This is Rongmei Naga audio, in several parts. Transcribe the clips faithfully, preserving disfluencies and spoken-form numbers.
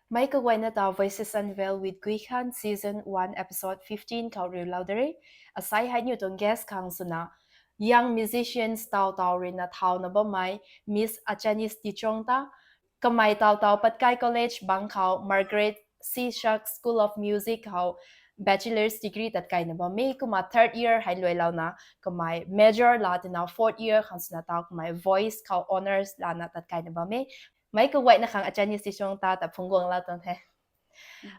Mei kaguayna ta Voices Unveiled with Gui Khan season one episode fifteen khou riulou de re. Asai hei niw tuang guest khang swna young musicians tau tau ruina thauna bammei Miss Achanis Tichong ta, kamei tau tau Patkai College bang khou Margaret C Shark School of Music khou bachelor's degree tatkaina bam e, kumna third year hei luailouna kamei major la tina fourth year khang swna tau kamei voice khou honours lana tatkaina bam e. Mei kaguayna khang Achanis Tichong ta ta phungc guang la tuang the.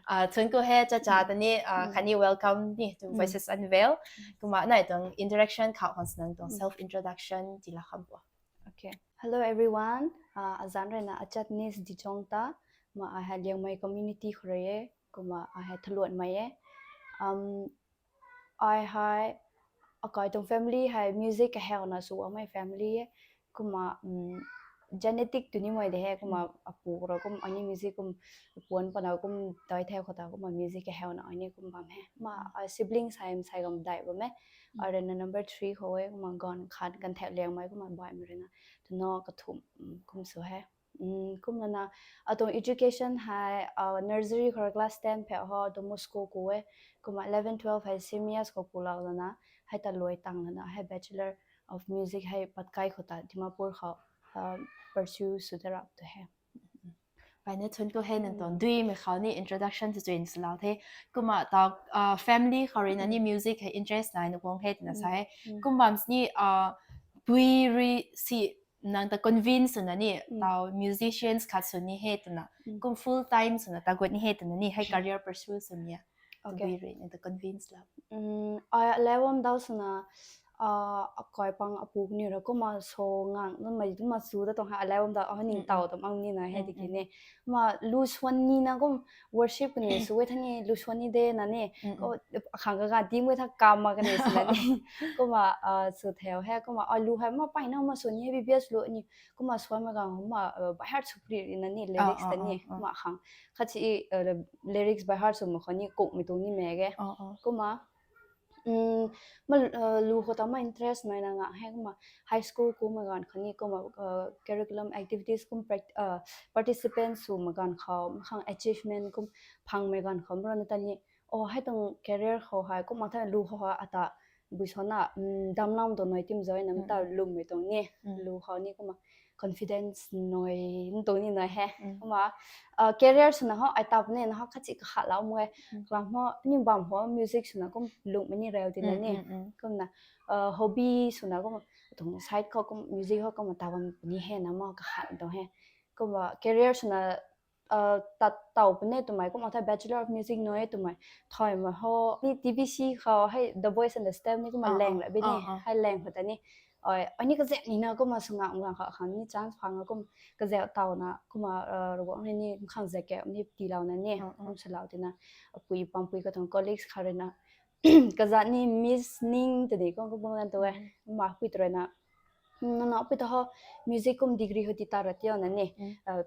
Ah, thun ku he chacha ta ni, ah, khatni welcome ni to Voices Unveiled. Kumna nai tuang interaction khou khang swna nang tuang self introduction tila kham bo. Okay. Hello everyone. Uh, azan ruina Achanis Tichong ta. Kumna ai hei Liangmei community khou rui e. Kumna ai hei Thaluanmei e. Um, ai hei akai tuang family hei music kahauna sw bammei family e. Kumna um, genetic tw nimei de he. Kumna apu khou rui kum ani music kum puan pana kum dai theu khou ta kumna music kahauna ani kum bam he. Kumna ai siblings hei sai gam dai bam e. Ai ruina number three khou e. Kumna ganv khat ganv thek Liangmei kumna baihmei ruina tuna kathumh kum sw he. Kumna na atuang education hei nursery khou rui class ten phek ho atuang Moscow khou e. Kumna eleven twelve hei C M E S khou kulou lana hei ta luai tang lana hei Bachelor of Music hei Patkai khou ta Dimapur khou pursue sw da rap tu he. Pai na thun ku he nang tuang duimei khou ni introduction tu chuin swlou the. Kumna ta family khou ruina ni music hei interest nai na guang he twna sa he. Kum bam sini pui rui si nang ta convince swna ni tau musicians khat sw ni he twna kum full time swna ta gut ni he twna ni hei career pursue sw ni a? Tabui rui nang ta convince lou. Ai alai bam dau swna akai pang apu ni ra kumna so ngang nunmei tu ma su ta tuang hei alai bam dau a ning tau tam ang ni na he tiki ni. Ma lu swan ni na kum worship kani sw e thani lu swan ni de na ni. Akhang kaga team e tha kam ma kani sw na ni. Kumna sw theu he kumna a lu hei ma pai na ma sw ni he B B S lu ni. Kumna swanmei gang kumna by heart sw pri na ni lyrics ta ni. Kumna khang khat si lyrics by heart swmei khou ni kukmei tuang ni mei ge. Kumna ma lu khou ta ma interest nai na nga he kumna high school kummei ganv khou ni kumna curriculum activities kum participant swmei ganv khou khang achievement kum phangmei ganv khou mrana ta ni o hei tuang career khou hei kumna thei lu khou hei ata bui sona damlam tuang nai tim zoi na ta lummei tuang ni. Lu khou ni kumna confidence nai tuang ni nai he. Kumna career swna ho ai tap ni na ho khat si kakhatlou mei. Kalam ho ni bam ho music swna kum lungmei ni reu tina ni. Kumna hobby swna kum tuang side khou kum music ho kumna ta bam ni he na ma kakhat tuang he. Kumna career swna tat tau puni twmei kumna thei Bachelor of Music nai e twmei thaymei ho ni T B C khou hei The Voice and the Stamp ni kumna leng ra bi ni hei leng khou ta ni. Ai ni kazak ni na kumna swngam gang khou khang ni chance phang kum kazak tauna kumna Ravguangc ni khang zak kau ni tiilouna ni kum swlou tina apui pampui katuang colleagues khou ruina kazat ni Miss Ning tadi kum kum bang tu e. Mapui tu ruina nana pui ta ho music kum degree ho ti ta ra tiu na ni.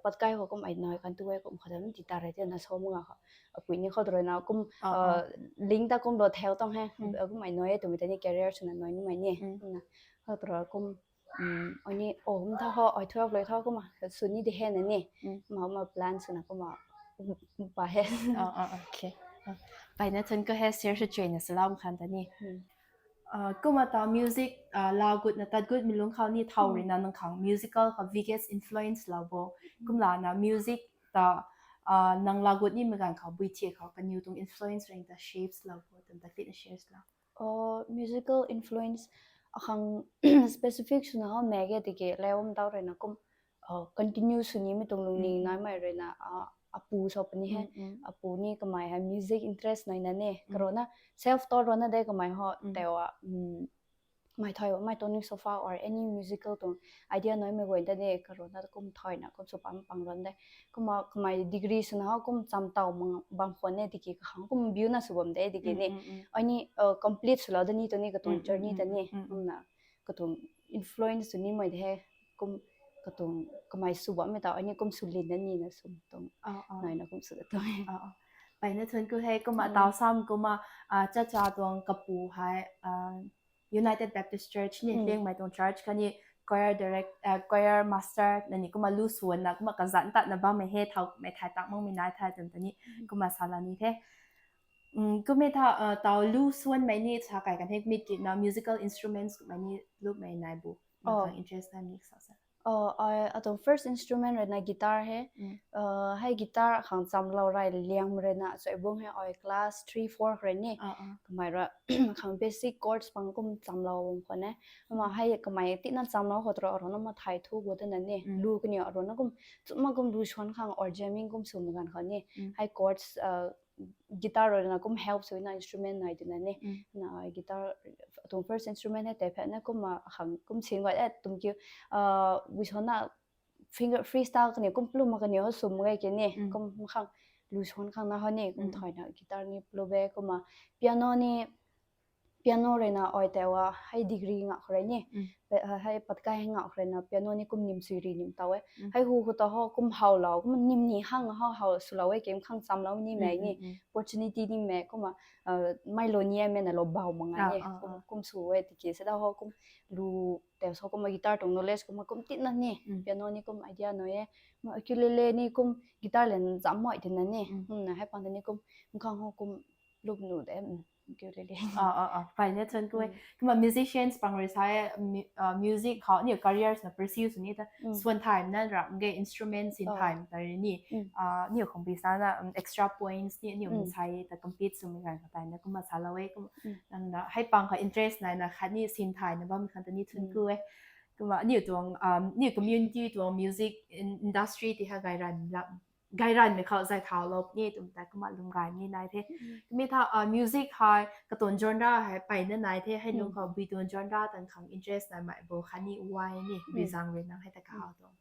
Patkai ho kum ai nai kan tu e kum khou ta ti ta ra tiu na so manga khou apui ni khou tu ruina kum ling ta kum lo theu tang he. Kum ai nai e twmei ta ni career swna nai nimei ni. Kumna khou tu rui kum ai ni o kum tha ho ai twelve loi tha kumna sw ni de he na ni. Ma ma plan swna kumna pa he. Pai na thun ku he share sw chuina swlou khang ta ni. Kumna ta music la gutna tat gutmei lungc khou ni thau ruina nang khang musical khou biggest influence lou bo. Kumlana music ta nang la gut nimei ganv khou bui thiak khou kaniw tuang influence ruina ta shapes lou bo twmei ta kina share lou. Musical influence akhang specific swna ho mei ge tiki leu bam dau ruina kum continue sw nimei tuang lungning naimei ruina apu sw puni he. Apu ni kamei hei music interest nai na ni. Karouna self taught rana de kamei ho tewa mei thai mei tuang ni sofa or any musical tuang idea naimei guay ta ni karouna kum thayna kum sw pam pang rana de. Kumna kamei degree swna ho kum cham tau bam khwan ni tiki kakhang kum biuna sw bam de tiki ni. Ai ni complete swlou da ni tu ni katuang journey ta ni. Kumna katuang influence tu nimei de he kum katuang kamei sw bammei tau ai ni kum sw lin na ni na sw tuang naina kum sw da tuang. Pai na thun ku he kumna tau sam kumna chacha tuang kapu hei United Baptist Church ni Liangmei tuang church khatni Choir direct, uh, choir master na ni kumna lu suan na kumna kazanc ta na bam mei he thau mei thai tak mang mei nai thai tun ta ni kumna sala ni the. Um, kumna tha uh, tau lu suan mei ni sa kai kan he mit ki na musical instruments mei ni lu mei nai bu. Oh. Interest na ni sa sa. Oh, I, atuang first instrument rui na guitar he. Mm. Uh, hei guitar khang chamlou rai liang rui na, so bung he I class three, four rui ni. Ah, ah. Kamei ra khang basic chords pang kum chamlou bam khou ne. Ama hei kamei tina chamlou khou tro aro na ma thai thu gu tana ni. Mm. Lu kani aro na kum, chuma kum lu suan khang or jamming kum sum gan khou ni. Mm. Hei chords, uh, guitar rui na kum help sw na instrument nai tina ni. Mm. Na guitar, atuang first instrument he te phe na kum ma khang kum sin gua e tum kiu, uh, wi so na finger freestyle kani kum plu ma kani ho sum gai kini. Mm. Kum khang lu suan khang na ho ni kum Mm. thai na guitar ni plu be kumna piano ni, piano rui na oi te wa hei degree nga khou rui ni. Mm. Pe-, uh, hei patkai hei nga khou rui na piano ni kum nim sui ri nim tau e. Mm. Hei hu hu ta ho kum hau lou, kum nim ni hang ho hau sw lou e kem khang chamlou ni Mm, mei mm, ni. Mm. Opportunity ni mei kumna, uh, mei lo ni e mei na lo bau ma ngai Ah, ni. ah, Kum, ah. kum sw e tiki se da ho kum lu te so kumna guitar tuang knowledge kumna kum tina ni. Mm. Piano ni kum idea nai e. Ma ukulele ni kum guitar len zam moi tina ni. Mm. Kum na hei pang ta ni kum, kum khang ho kum lup nu de. Mm. Ukulele. Ah, ah, ah. Pai na chun ku e. Mm. Kumna musicians pang rui sa e, mu-, uh, music khou ni careers na pursue sw ni ta Mm. suan thai na ram ge instruments in Oh. thai ta ri ni. Mm. Uh, ni khong bi sa na, um, extra points ni, ni Mm. sa e ta compete sw mi gan khou tai na kumna sala e kum Mm. nang na hei pang khou interest nai na khat ni sin thai na bam khang ta ni chun Mm. ku e. Kumna ni tuang, um, ni community tuang music in-, industry ti ha gai ran la, gai ran mei khou zai thau lou ni tum ta kumna lum gai ni nai the. Mm. Kumna tha, uh, music hei katuang genre hei pai na nai the, hei lung Mm. khou bui tuang genre tan khang interest nai mei bo khat ni why ni, Mm. bui zang rui nang hei ta ka Mm. hau tuang.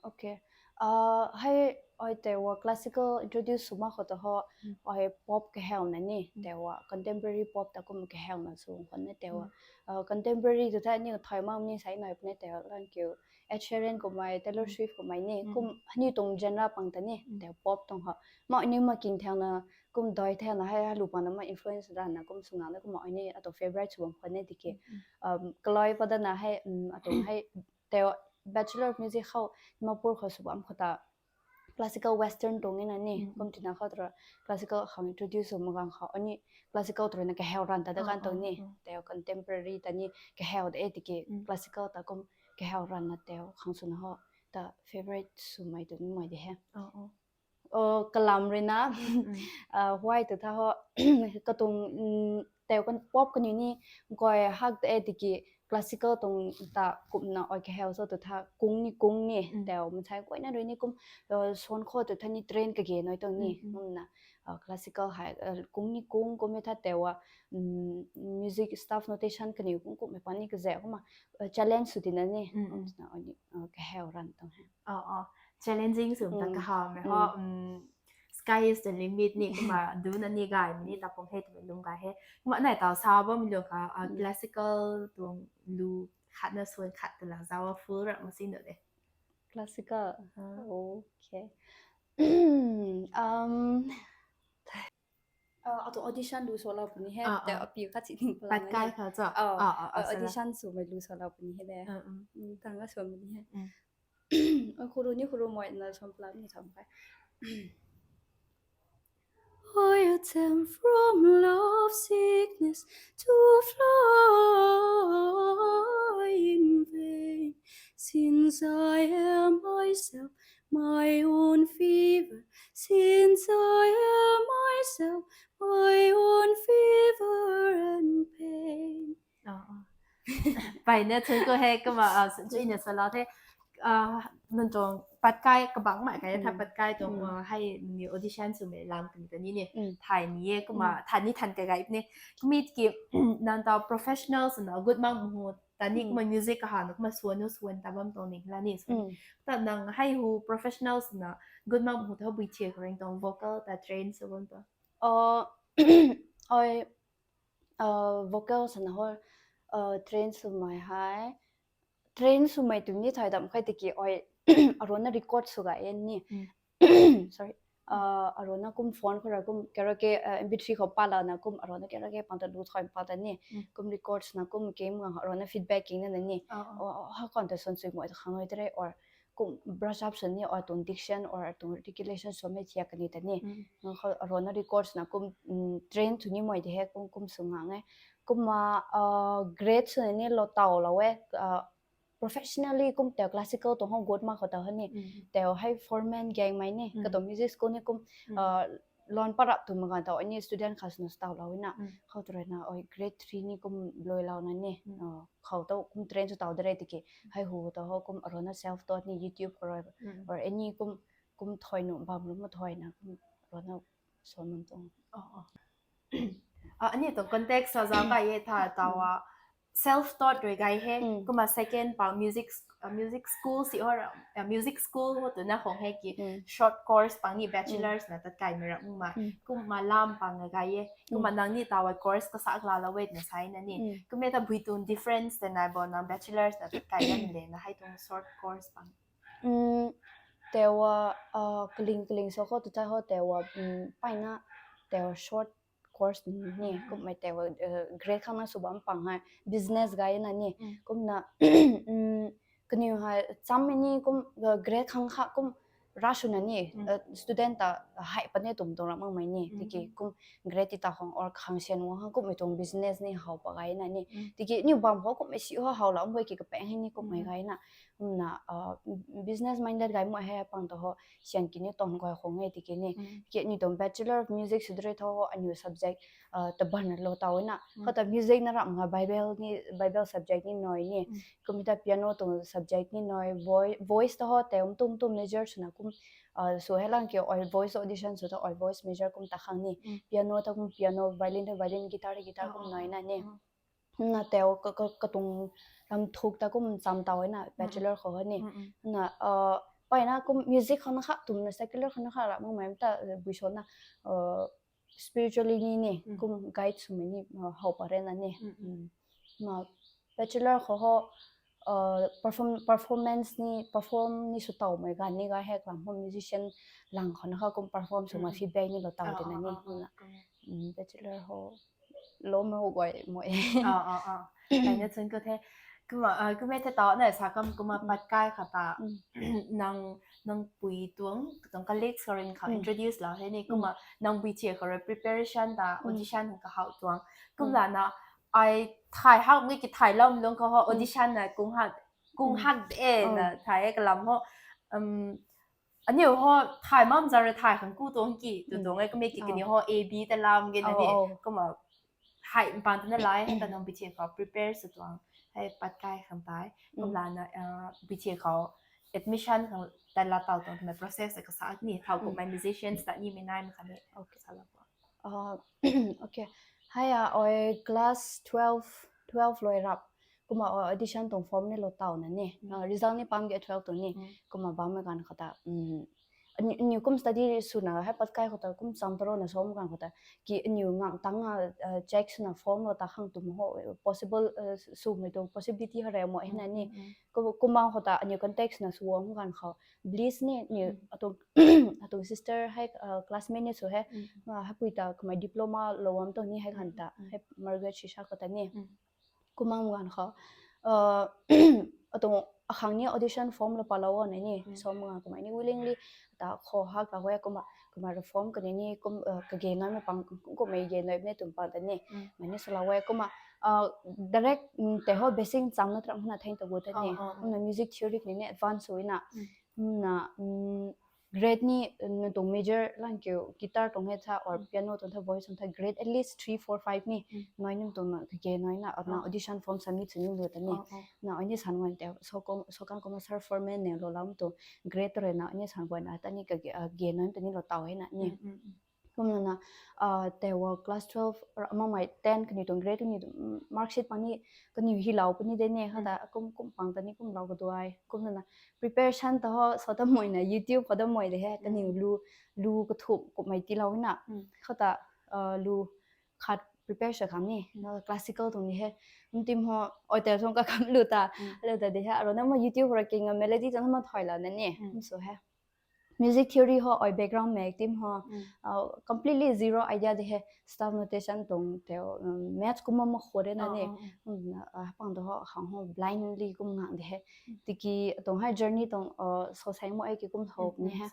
Okay. Uh, hei, oi te wa classical introduce sw ma khou ta ho, Mm. oi pop kaheu na ni, Mm. te wa contemporary pop ta kum kaheu na sw khou ni te wa. Mm. Uh, contemporary tu tha ni thai ma ni sai nai pune te wa lan kiu Ed Sheeran kumei, Taylor Mm. Swift kumei ni, Mm. kum ni tuang genre pang ta ni, Mm. te pop tuang ho. Ma ni ma king thang na, kum doi thang na hei, hei lu pang na ma influence ran na kum sw nga na kum ma ni atuang favorite sw bam khou ni tiki. Mm, mm. Um, kaloi pa da na hei, um, atuang hei, te wa Bachelor of Music khou, Dimapur khou sw bam khou ta classical western tuang e na ni, Mm, mm. kum tina khou tura classical khang introduce sw ma gang khou, ani classical tura na kaheu ran ta da Ah, kan tuang ah, ni, ah. te contemporary ta ni kaheu de e tiki Mm. classical ta kum kaheu ran na te khang sw na ho, ta favorite sw mei tu ni mei de he. Ah, ah. Oh, kalam rui na, Mm, mm. uh, huai tu tha ho, katuang, mm, te kan pop kani ni, koi hak de e tiki classical tuang ta kumna oi kaheu so tu tha kung ni kung ni, Mm. te mansei koi na rui ni kum, uh, suan khou tu tha ni trend kage nai tuang ni, Mm, mm. kumna, uh, classical hei, uh, kung ni kung, kum e tha te wa, mm, music staff notation kani kum kum e pan ni kaze kumna, uh, challenge sw tina ni, Mm, mm. kumna oi ni, uh, kaheu ran tuang he. Oh, oh. Challenging sw ta Mm. kahau mei ho, Mm. um, sky is the limit ni, kumna du na ni gai, mi ni Mm. ta pong he, tu lum gai he. Kumna nai tau sa bam lu kha, ah, Mm. classical tuang lu khat na suan khat tu la zau a full rak ma sin de. Classical. Ah. Okay. Um, uh, atu audition lu sw lou puni he, Ah, te ah. api khat si ding pala Pat ni. kai kha cho? Oh, Ah, ah, ah, uh, sa la. audition sw mei lu sw lou puni he de. Ah, ah. Mm, tang ka sw puni he. Mm. Uh, khuru ni khuru moi na sw pala ni tham kai. I attempt from love sickness to fly in vain, since I am myself my own fever, since I am myself my own fever and pain. Oh, oh. Pai na chun ko he, kumna, ah, chun na sa lou the. Ah, nang tuang pat kai kabang mai kai tha Mm. pat kai tuang, Mm. ah, hei ni audition sw mei lam kani ta ni ni. Mm. Thai ni e, kumna Mm. thai ni than kai gai ni. Kumit ki, nang tau professionals na good mak mu ta ni Mm. kumna music ka ha na kumna suan nu suan ta bam tuang ni la ni. So, Mm. ta nang hei hu professionals na good mak mu ta bui che kring tuang vocal ta train sw bam tuang. Uh, I, uh, vocal sana ho, uh, train sw mei hei. Train sw mei tu ni thai dam khai tiki oi, arona record sw ga e ni. Mm. Sorry. Aruna kum phone khou ra kum karaoke, mp three khou palana kum aruna karaoke pang ta lu thoi pang ta ni. Kum records na kum game nga aruna feedback king na ni. Oh, oh, oh, ha kon ta son sui moi ta khang oi tere or kum brush up sw ni or tuang diction or tuang articulation sw mei thiak kani ta ni. Aruna records na kum train tu ni moi de he kum kum sw nga nge. Kumna grade sw ni lo tau lo e. Professionally kum teu classical tuang hou gut ma khou tau ha ni. Teu hei four man gang mai ni. Katuang music school ni kum lon parap tu magan tau ni student khas na tau lo na. Khou tu rui na oi grade three ni kum loi lo na ni. Khou tau kum train sw tau de re tiki. Hei hu tau ho kum aruna self taught ni YouTube khou rui. Or any kum kum thoi nu bam lu ma thoi na kum aruna son nung tuang. Ani tuang context sa zau kai ye tha tau a self taught rui gai he. Kumna second pa music music school si or music school ho tu na khong he ki short course pang ni bachelors na tat kai mi ram ma. Kumna lam pang gai ye. Kumna nang ni tau a course ka sa la la wet na sai na ni. Kumna ta bui tuang difference te nai bo nang bachelors na tat kai na le na hei tuang short course pang. Tewa kaling kaling so khou tu chai ho tewa paina tewa short course ni kumna tewa grade khang na sw bam pang hai business gai na ni. Kumna kaniw hai cham ni kum grade khang kha kum ra sw na ni student ta hai pa ni tum tuang ram mai ni tiki kum grade ti ta khang or khang sian wang khang kum mi tuang business ni hau pa gai na ni. Tiki niw bam ho kum mi si ho hau la um gai ki kapeng hai ni kum mai gai na. Kumna business minded gai moi hei pang ta ho sian ki ni tong koi khong e tiki ni. Ki ni tuang Bachelor of Music sw dre tho ho aniw subject taban lo tau na. Khou ta music na ram nga Bible ni Bible subject ni noi ni. Kumna piano tuang subject ni noi voice ta ho te um tum tum major sw na kum sw hei lang ki oi voice audition sw ta oi voice major kum ta khang ni. Piano ta kum piano, violin ta violin, guitar ta guitar kum noi na ni. Na teu katuang ram thuk ta kum cham tau na bachelor khou ni. Na paina kum music khou na kha tum na secular khou na kha ra mang mai ta bui so na spiritually ni ni kum guide sw mai ni hau pa re na ni. Na bachelor khou ho perform performance ni perform ni sw tau mai gan ni ga hek lam ho musician lang khou na kha kum perform sw ma feedback ni lo tau de na ni. Bachelor ho lo mo guay mo e. Kaina chun ko the. Kumna kumna the tau na sa kam kumna pat kai kha ta nang nang pui tuang tuang colleagues kha rin kha introduce la he ni kumna nang bui che kha preparation ta audition ka hau tuang kumna na ai thai hak ngi ki thai lam lung kha ho audition na kung hak kung hak de na thai ka lam ho. Aniu ho thai mam zara thai khang ku tuang ki tu tuang e kumna ki kani ho A B ta lam ge na ni kumna hai pan ta na lai ta nang bui che kha prepare sw tuang hai pat kai khang tai kumna na bui che kha admission khang ta la tau tuang na process ka sa ni thau kumna musicians ta ni mi nai ma kha ni. Okay. Sa la ko. Okay. Hai a oi class twelve twelve loi rap kumna audition tuang form ni lo tau na ni. Result ni pam ge twelve tuang ni. Kumna bam me gan khou ta aniu kum study sw na hai pat kai khou ta kum cham taro na som gan khou ta ki aniu ngam tang a check sw na form lo ta khang tum ho possible sw mei tuang possibility ha re mo he na ni. Kumna khou ta aniu context na sw wang gan khou Bliss ni aniu atung atung sister hai classmate ni sw he. Hapui ta kumna diploma lo wam tuang ni hai gan ta hai Margaret Shisha khou ta ni. Kumna gan khou atung akhang ni audition form lo pa lo na ni so ma kumna ni willingly ta khou hak la we kumna kumna reform kani ni kum kage noi ma pang kumna ge noi ne tum pa ta ni. Mai ni sw la we kumna direct te ho basic cham na tram na theng ta gu ta ni. Kumna music theory ni ni advance sw na. Na grade ni nang tuang major lang kiu guitar tuang he tha or piano tuang tha voice tuang tha grade at least three four five ni noi num tuang na kage noi na na audition form submit sw ni lu ta ni. Na ani san wan te so kang kumna sir form ne lo lam tu grade tu re na ani san wan na ta ni kage noi ta ni lo tau he na ni. Kumna na tewa class twelve ama mai ten kaniw tuang grade kaniw mark sheet pang ni kaniw hi lau puni de ni khou ta kum kum pang ta ni kum lau kaduai kumna na preparation ta ho so ta moi na YouTube khou ta moi de he kaniw lu lu kathup kumna ti lau na khou ta lu khat prepare sw khang ni na classical tuang ni he ntim ho oi te song ka kham lu ta lu ta de he aro na ma YouTube ra king melody tuang ma thoi la na ni so he music theory ho, ai background mak tim ho, uh, completely zero idea de he, staff notation tuang teu, um, maths kumma mak khou de na ni. Um, uh, pang tu ho, khang ho blindly kum ngang de he. Tiki tuang hei journey tuang, uh, so sai mo ai ki kum hope ni he.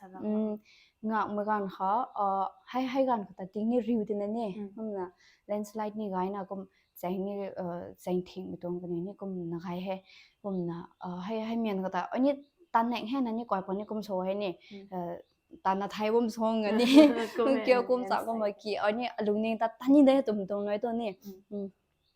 Ngang ma gan kha, uh, hei, hei gan kha ta ting ni riu tina ni. Kumna landslide ni gai na kum cheng ni, uh, cheng thing mi tuang kani ni kum na gai he. Kumna, uh, hei, hei mian kha ta, ani tan neng he na ni koi pang ni kum so he ni. Uh, tan na thai bum song ni. Kum kio kum sa kum ki, ani alung ni ta tan ni de tum tum noi to ni.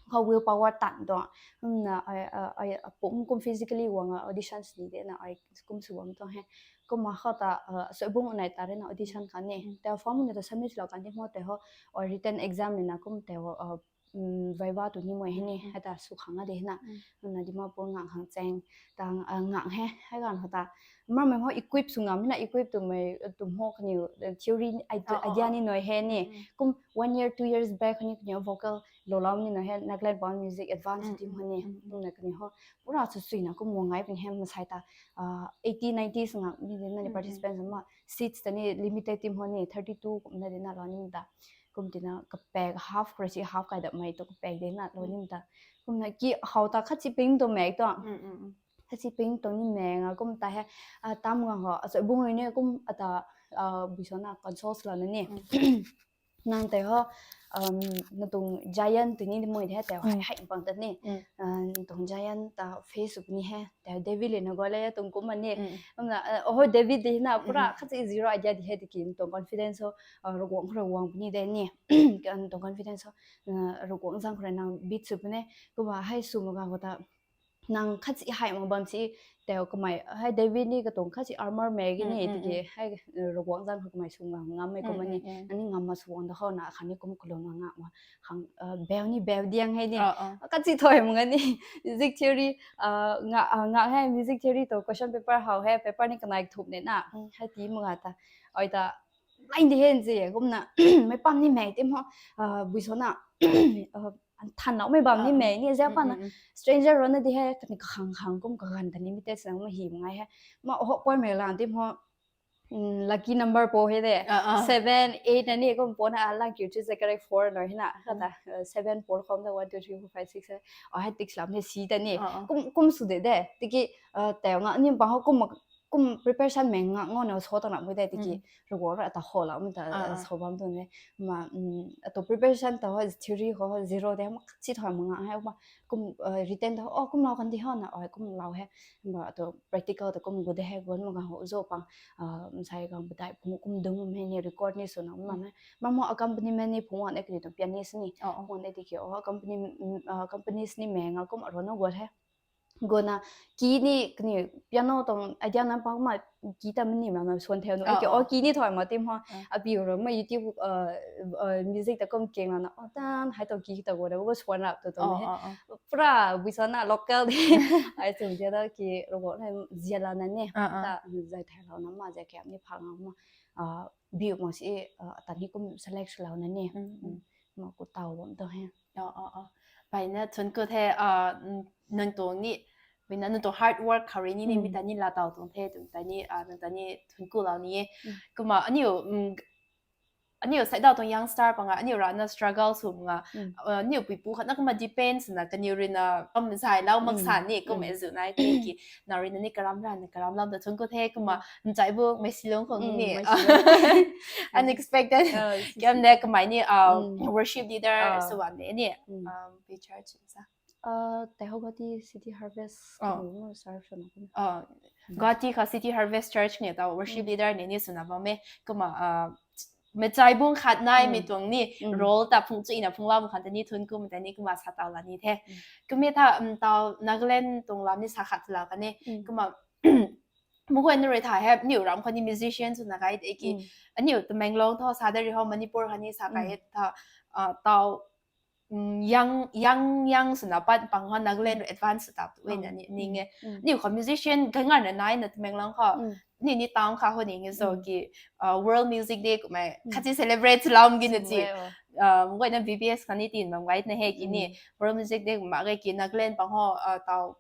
Khou will power tan to. Kumna, ai, ai, ai, apum kum physically wang a auditions ni de na ai kum su bam to he. Kumna khou ta, uh, so bung nai ta re na audition kani. Te form ni ta submit lo kan ti mo te ho, or written exam ni na kum te ho, uh, um, viva tu ni mo he ni, hei ta su khang a de na. Na Dimapur ngang khang cheng, ta, uh, ngang he, hei gan kha ta. Mar mai ho equip su ngam na, equip tu mai, uh, tu mo kani, uh, theory, id-, idea ni noi he ni. Kum one year, two years back ni kani vocal lo lam ni noi he, Nagaland Pop Music Advance ti mo ni. Na kani ho, pura su sui na kum mo ngai pin he, masai ta, uh, eighty, ninety su ngam ni de na ni participants ma, seats ta ni limited ti mo ni, thirty-two kum na de na lo ni ta. Kum tina kapek half kre si half kai da mai to kapek de na lo ni ta. Kumna ki hou ta khat si ping to mek to. Khat si ping to ni mek nga kum ta he, ah, tam nga ho, aso bung rui ni kum ata, ah, bui so na consult la na ni. Nang te ho, um, na tuang giant tu ni de mo de he te ho, hai, hai bang ta ni. Ah, na tuang giant ta face up ni he, te ho David le na go le tuang kum ma ni. Kumna, uh, oho David de na pura khat si zero idea de he tiki, na tuang confidence ho, uh, Ravguangc, Ravguangc puni de ni. Kan tuang confidence ho, uh, Ravguangc zang khou rui nang beat su puni. Kumna hei su ma ga kho ta, nang khat si hai ma bam si, te ho kamei, hei David ni katuang khat si armor mek ni, tiki hei, uh, Ravguangc zang khou kamei su ngam, ngam mei kum ma ni, ani ngam ma su wang da ho na, khan ni kum kalum ma ngam ma, khang, uh, beu ni beu diang hei ni, khat si thoi ma nga ni, music theory, uh, nga, uh, nga hei music theory tu question paper hou he, paper ni kanai thup ni na, hei ti ma nga ta, ai ta, line di hen si, kumna, mei pam ni mei tim ho, uh, bui so na, uh, than nau mei bam ni mei ni, zia pa na, stranger rui na di he, kani kakhang khang kum kagan ta ni mi te sa ma hi ma ngai he, ma ho poi mei lan tim ho, mm, lucky number po he de, seven, eight na ni kum po na, a lang kiu chu se correct four no he na, kata, uh, seven, four khom da, one, two, three, four, five, six, seven, oh, hai tik slam he si ta ni, kum, kum su de de, tiki, uh, te nga ni pa ho kum kum preparation mei nga ngo na so ta na mui de tiki, Ravguangc rui ata ho la mui ta, uh, so bam tu ni. Ma, mm, atu preparation ta ho theory ho zero de ma si thoi ma nga he ma kum, uh, written ta ho, oh, kum lau kan di ho na, oh, kum lau he. Ma atu practical ta kum gu de he, gun ma ga ho zo pang, uh, sai gang badai phung kum dung mei ni record ni su na ma me. Ma mo accompaniment ni phung wan ek ni tu pianist ni. Phung wan ek tiki, oh, accompaniment, uh, accompanist ni mei nga kum aro na gu he. Guna, ki ni, kani piano tuang idea na pang ma, ki ta mani ma, ma suan theu nu. Ai ki, oh, ki ni thoi ma tim ho. Api ro ma YouTube, uh, uh, music ta kum keng la na, oh, tan, hai tuang ki ta guna, wo suan rap tu tu he. Pura, bui so na local de. Ai tu zia da ki, Ravguangc na zia la na ni. Ta, zai thai lau na ma, zai kiam ni phang ma. Uh, biu ma si, uh, atan hi kum select lau na ni. Ma ku tau bam tu he. Oh, oh, oh. Pai na thun ku the, ah, mm, nang tuang ni, pai na nang tuang hard work khou rui ni, ni mi ta ni la tau tuang the, tuang ta ni, ah, nang ta ni thun ku lau ni e. Kumna, aniu, mm, aniu sai dau tuang youngster panga, aniu rana struggle sw nga, ah, aniu puipu khat na kumna depends na, kaniu rui na, um, zai lau mak san ni, kum e zu nai, thank you. Na rui na ni karam ran, karam lam ta thun ku the, kumna, nchai bu, mei silong khong ni. Unexpected. Kiam de kamei ni, ah, worship leader, so wan de ni. Um, pi church sa. Uh, Teho Guwahati City Harvest, oh, kanu serve swna kum. Uh, Guwahati kha City Harvest Church ni tau worship leader ni ni swna bam e. Kumna, uh, mechai bung khat nai mi tuang ni role ta phung chui na phung lam khan ta ni thun kum ta ni kumna sa tau la ni the. Kumna tha, um, tau Nagaland tuang lam ni sa khat la kan e. Kumna, mukoi na rui tha he, niu ram khou ni musician swna kai te ki. Aniu Tamenglong tho sa de ri ho, Manipur khou ni sa kai tha, uh, tau, um, young, young, young swna pat pang ho Nagaland rui advance sa tap tu e na ni, ning e. Niu khou musician kai ngar na nai na Tamenglong khou. Ni ni town kha ho ning e so ki, uh, World Music Day kumna khat si celebrate sw lam gi na chi. Uh, mukoi na B B S khou ni tin bam gai na he ki ni. World Music Day kumna gai ki Nagaland pang ho, uh, tau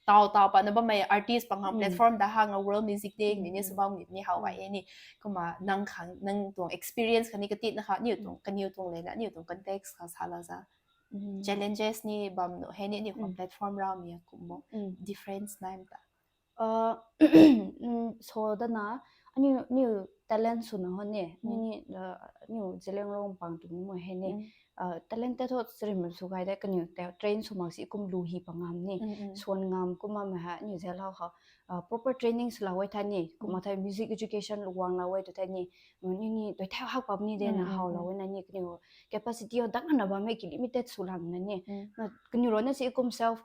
tau tau patna bammei artist pang hang platform da hang a World Music Day ni ni sw bam ni how ai ni. Kumna nang khang nang tuang experience khatni katitna kha niu tuang kaniw tuang lena niu tuang context kha sa la za. Challenges ni bam nu hei ni niu khang platform rau mi a kum bo difference nai ta. So dana aniu niu talent swna ho ni ni niu Zeliangrong pang tu mo hei ni talented ho srim sw kai de kaniw ta train sw mak si kum lu hi pang ngam ni swan ngam kumna ma ha niu zel hau ha proper training sw la wai tha ni kumna thai music education lu wang la wai tu thai ni ni ni doi thau hak pap ni de na hau la wai na ni kaniw capacity ho dang na bam hei ki limited sw lang na ni kaniw rui na si kum self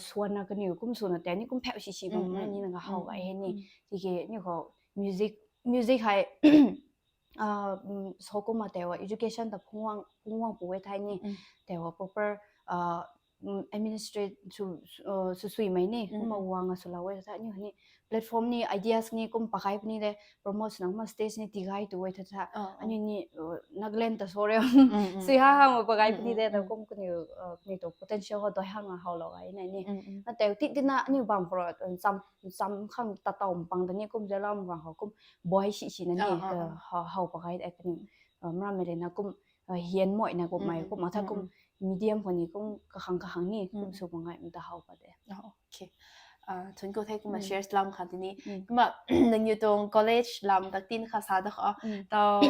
swan na kaniw kum swna ta ni kum pheu si si bam na ni na hau ai hei ni tiki niu khou music music hei so kumna tewa education ta phungwang phungwang pu e thai ni tewa proper administrate su su sui mai ni kumna wang a sw la e tha ni ni platform ni ideas ni kum pakai puni de promote na kumna stage ni tigai tu e tha tha ani ni Nagaland ta so re sui ha ha ma pakai puni de ta kum kaniw kaniw to potential ho doi hang a hau lo ai na ni na tew ti ti na ani bam pro cham cham khang ta tau pang ta ni kum Zeliangrong khou kum boy si si na ni hau pakai ai kaniw mra mele na kum hian moi na kum mai kum ma tha kum medium khou ni kum kakhang kakhang ni kum sw bang ai ta hau pa de. Okay. Thun ko the kumna share lam kha tini kumna nang niu tuang college lam tak tin kha sa da kha tau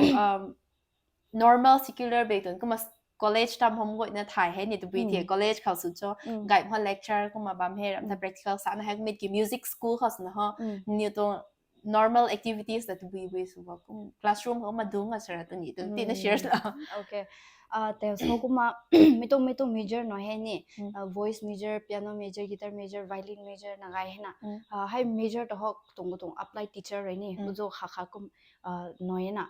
normal secular bek tuang kumna college tam hom goi na thai hei ni tabui the college khou sw cho gay ma lecture kumna bam hei ram ta practical sa na hei mit ki music school khou sw na ho niu tuang normal activities ta tabui bui sw ba kum classroom khou ma dung a sara tu ni tu ti na share la. Okay. Tew so kumna mi tuang mi tuang major no hei ni voice major, piano major, guitar major, violin major na gay hei na hei major ta ho tuang tuang applied teacher rui ni uzo kha kha kum noi na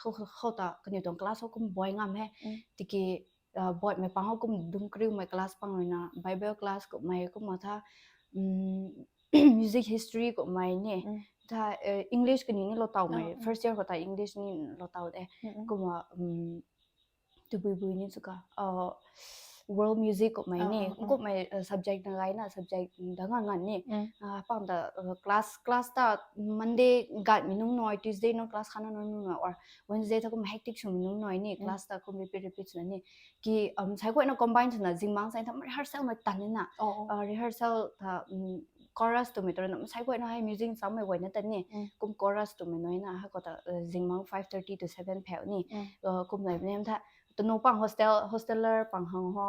ho ta kaniw tuang class ho kum boy ngam hei tiki boy mei pang ho kum dum kriu mei class pang rui na Bible class kum mei kum ma tha music history kum mei ni tha English kaniw ni lou tau mei first year khou ta English ni lou tau de kumna tabui bui ni chu ka world music kum mei ni kum mei subject na gay na subject da ngan ngan ni pang ta class class ta Monday gat mi nung noi Tuesday nung class khana nung noi or Wednesday ta kum hectic sw mi nung noi ni class ta kum repeat repeat swna ni ki sai guay na combine swna zingmang sai tham rehearsal mei tan ni na rehearsal ta chorus twmei tu na sai guay na hei music sam mei guay na tan ni kum chorus twmei noi na hei khou ta zingmang five thirty to seven pheu ni kum lai nem tha tanu pang hostel hosteler pang hang ho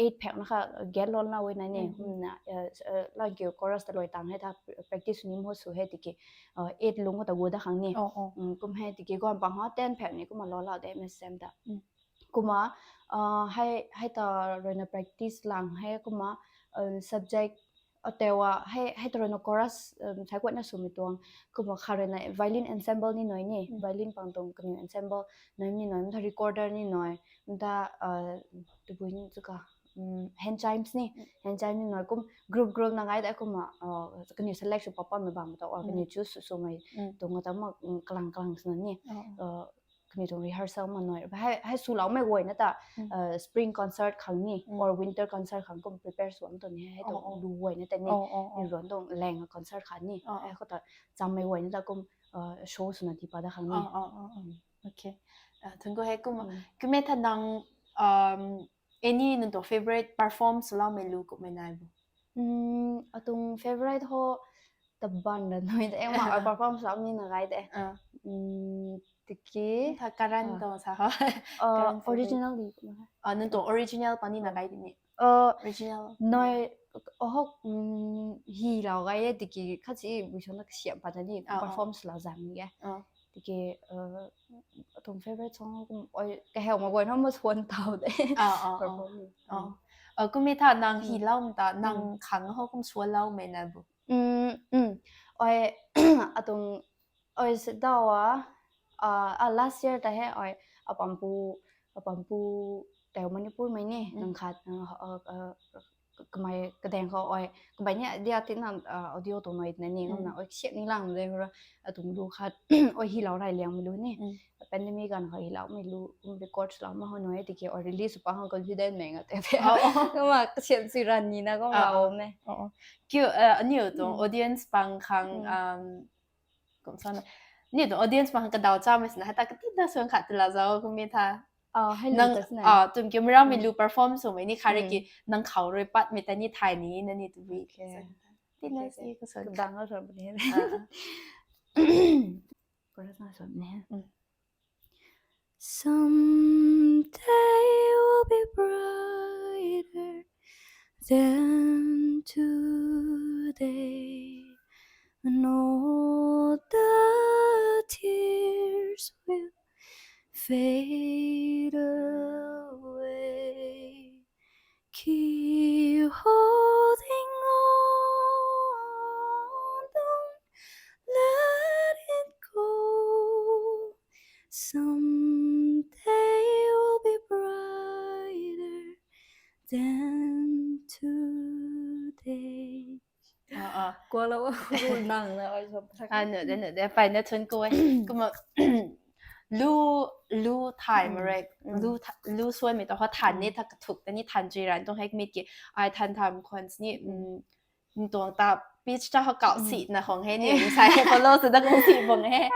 eight pheu na kha gate lon la wei na ni kumna lang kiu chorus ta loi tang hei tha practice ni mo sw hei tiki eight lung khou ta gu da khang ni kum hei tiki guan pang ho ten pheu ni kumna lou lau de M S M ta kumna hei hei ta rui na practice lang hei kumna subject atewa hei hei ta rui na chorus sai guay na swmei tuang kumna kha rui na violin ensemble ni noi ni violin pang tuang kaniw ensemble noi ni noi mta recorder ni noi mta tabui ni chu ka hand chimes ni hand chimes ni noi kum group group na gay da kumna kaniw select sw papa mei bam ta or kaniw choose sw mei tuang ta ma kalang kalang swna ni kaniw tuang rehearsal ma noi hei hei swlou mei guay na ta spring concert khang ni or winter concert khang kum prepare sw ang tu ni hei tuang lu guay na ta ni ni ruan tuang leng concert khang ni hei khou ta chammei guay na ta kum show swna tipa da khang ni Okay. Thun ko hei kum kummei tha nang any nang tuang favorite perform swloumei lu kummei nai bo? Atuang favorite ho taban ra noi de ma perform swlou ni na gay de tiki Tha Karan tuang sa ho. Original di Nang tuang original pani na gay di ni. Original. Noi ohok hilou gay e tiki khat si bui song na kasiam pat ni perform swlou zam ge tiki atuang favorite song kum kaheu ma guay na ma swan tau de. Perform ni. Kummei tha nang hilou ta nang khang ho kum swaloumei na bo? Oi atuang oi se daw a last year ta hei oi apampu apampu teu Manipur mei ni nang khat kamei kadeng khou ai kamei ni idea tina audio tuang noi na ni ngam na ai siat ni lang de ra atum lu khat ai hilou rai liang lu ni. Pandemic gan khou hilou mei lu kum record lou ma hou noi tiki ai release pa hou confident mei nga te. Ngam ma kasiat si ran ni na ngam la om ne. Kiu aniu tuang audience pang khang kum sa na ni tuang audience pang khang kadaw cha mei sina hata kati da suan khat tila zau kum mi tha. Nang tum kiu mei ram mei lu perform sw mei ni khare ki nang khou rui pat mei ta ni thay ni na ni tu bi. Tina si ka suan dang a suan ni. Chorus na suan ni. Someday will be brighter than today, and all the tears will fade away. Keep holding on, don't let it go. Someday will be brighter than today. Kuala nang na ai sa. Anu de nu de pai na thun ko e. Kuma lu lu thai ma re. Lu lu suan mi to ha than ni tha kathuk ta ni than chui ran tong hek mit ki ai than tham khons ni. Tuang ta pitch ta ha kau si na khong he ni sai he follow su da kong si bong he.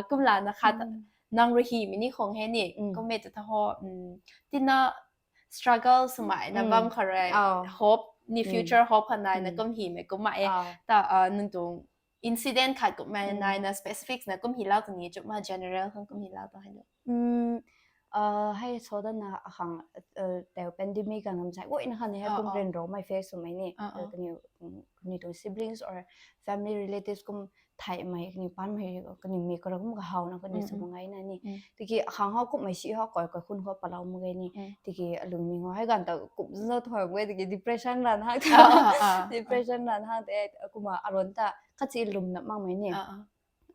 Kum la na khat nang rui hi mi ni khong he ni kum me ta tha ho tina struggle swmei na bam khare hope ni future hope hanai na kum hi mei kum ma e ta nung tuang incident khat kum mei nai na specifics na kum hi lau tu ni chuk ma general khang kum hi lau tu hai lo. Hei so da na akhang teu pandemic ka ngam sai goi na khan he kum rin ro mei face swmei ni kani kani tuang siblings or family relatives kum thai mei kani pan mei kani mi kara kum ka hau na kani sa bang ai na ni tiki akhang hau kum mei si hau koi koi khun hau palau mu gei ni tiki alung ni ngo hei gan ta kum zau thoi mu gei tiki depression ran hang depression ran hang te kuma aron ta khat si lum na mang mei ni.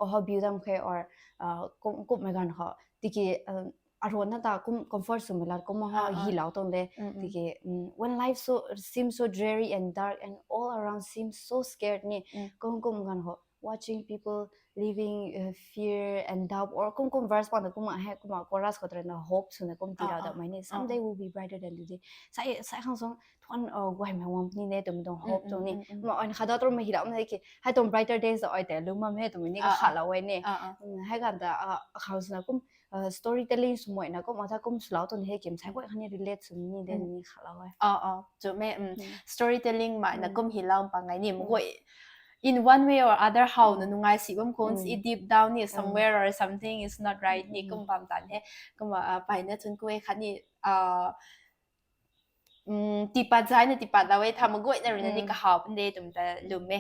Oh hau biu dam khe or kum mei gan ho tiki aron na ta kum comfort swmei lat kum hau hi lau tong de tiki when life so seems so dreary and dark and all around seems so scared ni kum kum gan ho watching people living fear and doubt or kum kum verse pang ta kum he kum chorus khou ta na hope swna kum ti lau da mei ni someday will be brighter than today. Sai sai khang song thuan guay mei wang ni ne tum tuang hope tuang ni ma ai khada tur mei hi lau mei ki hai tuang brighter days ai te lu mam he tum ni ka kha lau ai ni. Hai gan ta akhang swna kum storytelling swmei na kum ata kum swlau tuang he kim sai guay khang ni relate swmei ni de ni kha lau ai. Chu me storytelling mai na kum hi lau pang ai ni mgoi in one way or other how na nungai si bam khun i deep down ni somewhere or something is not right ni kum bam tan he kum pai na chun kue khat ni tipat zai na tipat lau e tha mgoi na rui na ni kahau pun de tum ta lum e.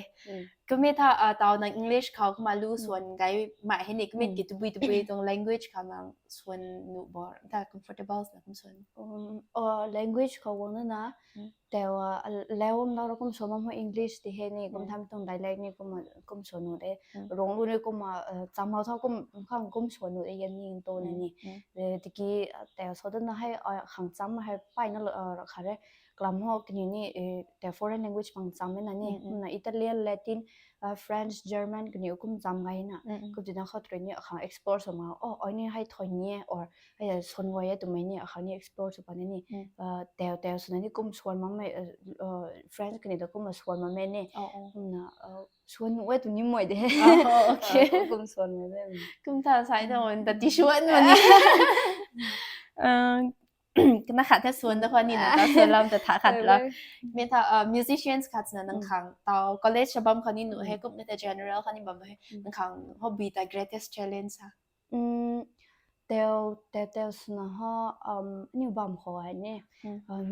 Kum e tha tau nang English khou kuma lu suan gai mai he ni kum e ki tubui tubui tuang language khou nang suan nu bor ta comfortable na kum suan. Language khou wang na na teu leu am lau ra kum suan mam ho English ti he ni kum tham tuang dialect ni kum kum suan nu de rong lu ni kum cham lau tha kum khang kum suan nu de yan ni to na ni tiki teu so da na hei khang cham hei pai na ra kha re. Kalam ho kani ni teu foreign language pang cham na ni na Italian, Latin, French, German kani kum cham gai na kum ti na khou tui ni akhang explore swmei oh ai ni hei thoi ni e or hei suan guay e tumei ni akhang ni explore sw pa ni ni teu teu swna ni kum suan mam mei French kani ta kum suan mam mei ni na suan nu e tu ni mei de. Kum suan mei de kum ta sai ta ta ti suan ma ni kana khat the suan da khou ni na ta suan lam ta tha khat la. Me tha musicians khat na nang khang tau college sha bam khou ni nu he kum na ta general khou ni bam he nang khang hobby ta greatest challenge ha. Teu teu teu swna ho ni bam khou ai ni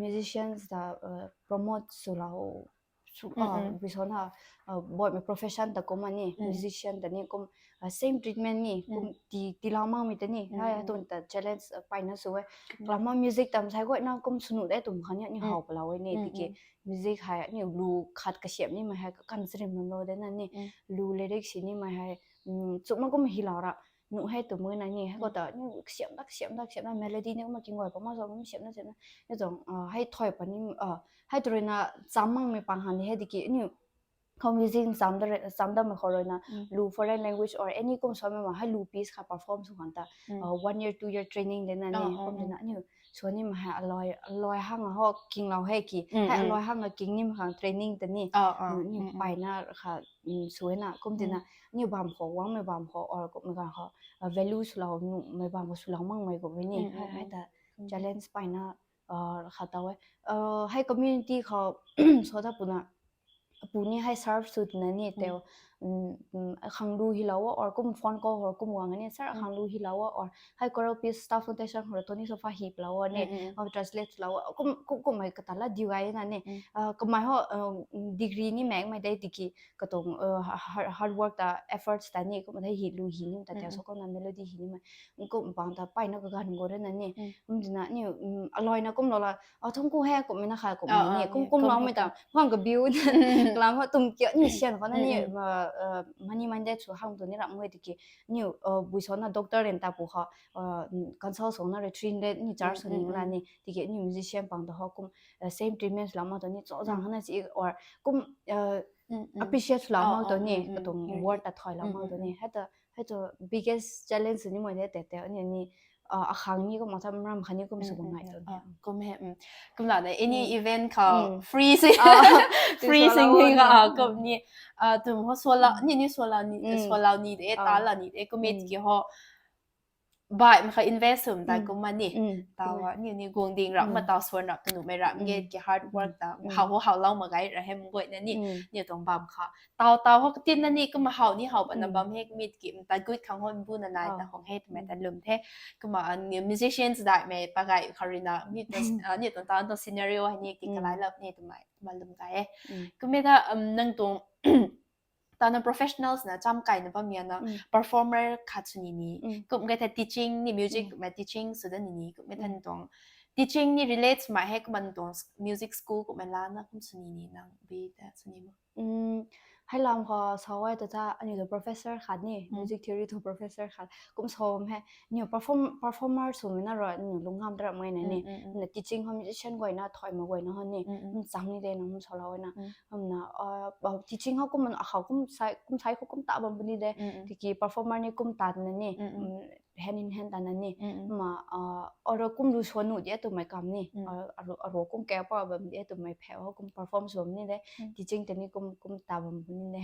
musicians ta promote swlau bison ha boy mei profession ta kum ani musician ta ni kum same treatment ni kum ti ti lau mang mei ta ni hai tun ta challenge pai na sw e. Kalam music tam sai guay na kum swnu de tum khan ni hau palau e ni tiki music hai ni lu khat kasiam ni mei hai kan srim lo de na ni lu lyrics si ni mei hai chukma kum hi lau ra nu hei tu mui na ni hei ko ta ni siam dak siam dak siam na melody ni ma king goi pa ma zo siam na siam na ni zong hei thoi pa ni hei tu rui na cham mang mei pang han ni hei di ki ni khou music cham da cham da ma khou rui na lu foreign language or any kum sa ma hei lu piece kha perform sw khang ta one year two year training de na ni kum di na ni sw ni ma hei aloi aloi hang ho king lau hei ki hei aloi hang a king ni ma khang training ta ni ni pai na kha sw na kum di na ni bam khou wang mei bam khou or kum ga khou value sw lau nu mei bam khou sw lau mang mei kum ni hei ta challenge pai na kha ta e hei community khou so ta pu na pu ni hei serve sw na ni teo khang lu hi lau or kum phone call or kum wang ni sir khang lu hi lau or hei Coral Piece Staff Foundation khou toni sofa hi lau ni translate lau kum kum mei kata la diu gai na ni kamei ho degree ni meng mei dei tiki katung hard work ta efforts ta ni kum hei hi lu hi ni ta teo so kum na melody hi ni mei kum bang ta pai na ka gan go re na ni kum di na ni aloi na kum lo la a thum ku hei kum mei na kha kum ni kum kum lau mei ta hang ka biu lam ho tum kia ni sian khou na ni money minded sw hang tu ni ram ngoi tiki ni bui so na doctor ren ta pu kha consult sw na re three hundred ni charge sw ni la ni tiki ni musician pang ta ho kum same treatment lam ma tu ni cho zang hana si or kum appreciate sw lam ma tu ni katung word ta thoi lam ma tu ni hei ta hei tu biggest challenge ni mei de te te ni ni akhang ni kum tham ram khan ni kum sw kum ngai tu kum he kum la na any event kha free sing free sing ga kum ni tum ho sola ni ni sola ni sola ni de ta la ni de kum et ki ho bai ma kha invest sum ta kum ma ni ta wa ni ni guang ding ram ma ta suan rap tu nu mei ram nge ki hard work ta hau ho hau lau ma gai ra hem goi na ni ni tong bam kha tau tau ho tin na ni kum hau ni hau ba na bam hek mit ki ta gut khang hon bu na nai ta hong he tu mei ta lum the kum ma musicians dai mei pa gai kha ri na ni tong ta tong scenario ni ki kalai lap ni tu mei ma lum gai e kum mei ta nang tong tana professionals na cham kai na bam ya na performer khat sw ni ni kum ge tha teaching ni music ma teaching sw da ni ni kum ge tha ni tuang teaching ni relate ma he kum an tuang music school kum la na kum sw ni ni nang bi ta sw ni mo hei lam kha sawai ta tha ani tu professor khat ni music theory tu professor khat kum som he ni perform performer sw mei na ro ni lung ngam tra mei na ni na teaching ho musician goi na thoi ma goi na ho ni cham ni de na hum solo na hum na teaching ho kum a khou kum sai kum sai khou kum ta bam ni de tiki performer ni kum ta na ni hand in hand ta na ni ma oro kum lu swan nu dia tu mei kam ni aro kum keu pa bam dia tu mei pheu ho kum perform sw ni de teaching ta ni kum kum ta bam ni de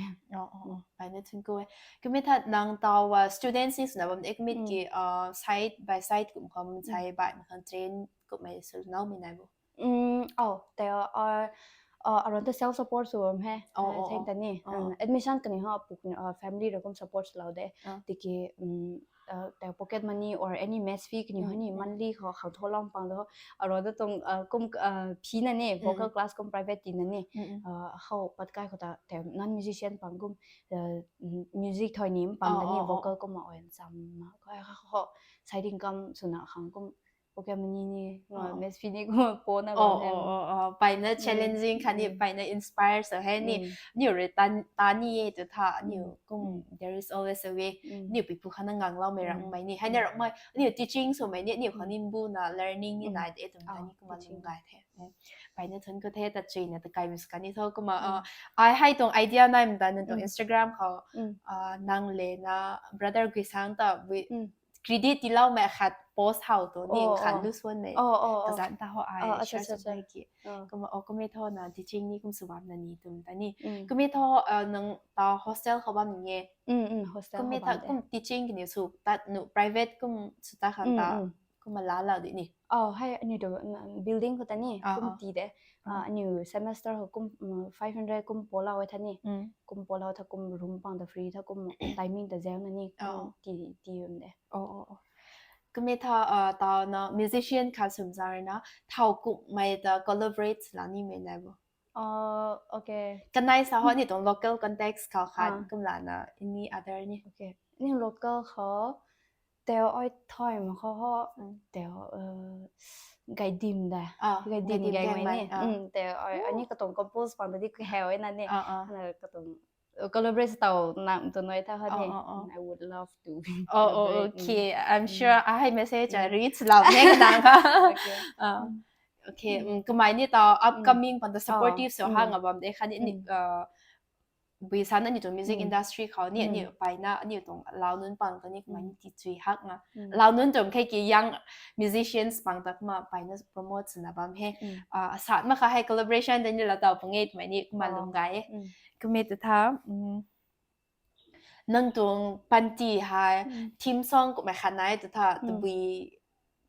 pai na thun ko e kum e tha nang tau students ni sw na bam de kum ki side by side kum kham sai bai ma kham train kum mei sw nau mi nai bo Oh, teo aron ta self support sw bam he. Theng ta ni admission kani ho pu family ra kum support sw lau de. Tiki teo pocket money or any mess fee kani ho ni monthly kho khang tho lam pang do. Aron ta tong kum phi na ni vocal class kum private ti na ni. How pat kai kho ta teo non musician pang kum music thoi ni pang ta ni vocal kum ma oyan cham ma kho sai ding kam sw na khang kum pocket money ni mess fee ni kum po na oh oh oh oh paina challenging kha ni paina inspire so he ni ni re tan ta ni e tu tha ni kum there is always a way ni pi pu kha na ngang lau mei rang mai ni hai na rang mai ni teaching so mai ni ni kha ni bu na learning ni nai de tum ta ni kum a lum gai the paina thun ko the ta chui na ta kai mis kha ni tho kum a ai hai tong idea nai mta na tong Instagram kha nang le na brother Guisang ta credit ti lau mei khat post hau tu ni khan lu suan mei kazan ta ho ai share sa mei ki kuma o kume tho na teaching ni kum subam na ni tum ta ni kume tho nang ta hostel khou bam ni nge kume tha kum teaching ni su tat nu private kum su ta khan ta kuma la lau di ni oh hai ani do building khou ta ni kum ti de ani semester khou kum five hundred kum pola wai tha ni kum pola tha kum room pang ta free tha kum timing ta zeu na ni kum ti ti um de oh oh oh kume tha tau na musician kha sum zar na thau kum mai ta collaborate la ni mei na bo oh okay kanai sa ho ni tong local context kha khan kum la na any other ni okay ni local ho teo oi thoi ma kho ho teo gai dim da gai dim gai mai ni teo oi ani katong compose pang da di ka heo na ni na katong collaborate tau nang tu noi tha kha Oh, ne. Oh, oh. I would love to. Oh, oh, okay. I'm sure I message I reach love ne kadang kha. Okay. Uh, okay. Mm. Kamei ni tau upcoming pan the supportive so hang abam de kha ni ni uh bui san ani tu music industry khou ni ani paina ani tu lau nunc pang ta ni kamei ni ti chui hak nga. Lau nunc tu khe ki young musicians pang ta kuma paina promote suna bam he. Uh, sat ma kha hei collaboration de ni la tau pange kamei ni kuma lum gai. Kamei tu tha um, nang tuang panty hei theme song kumhmei khat nai tu tha tabui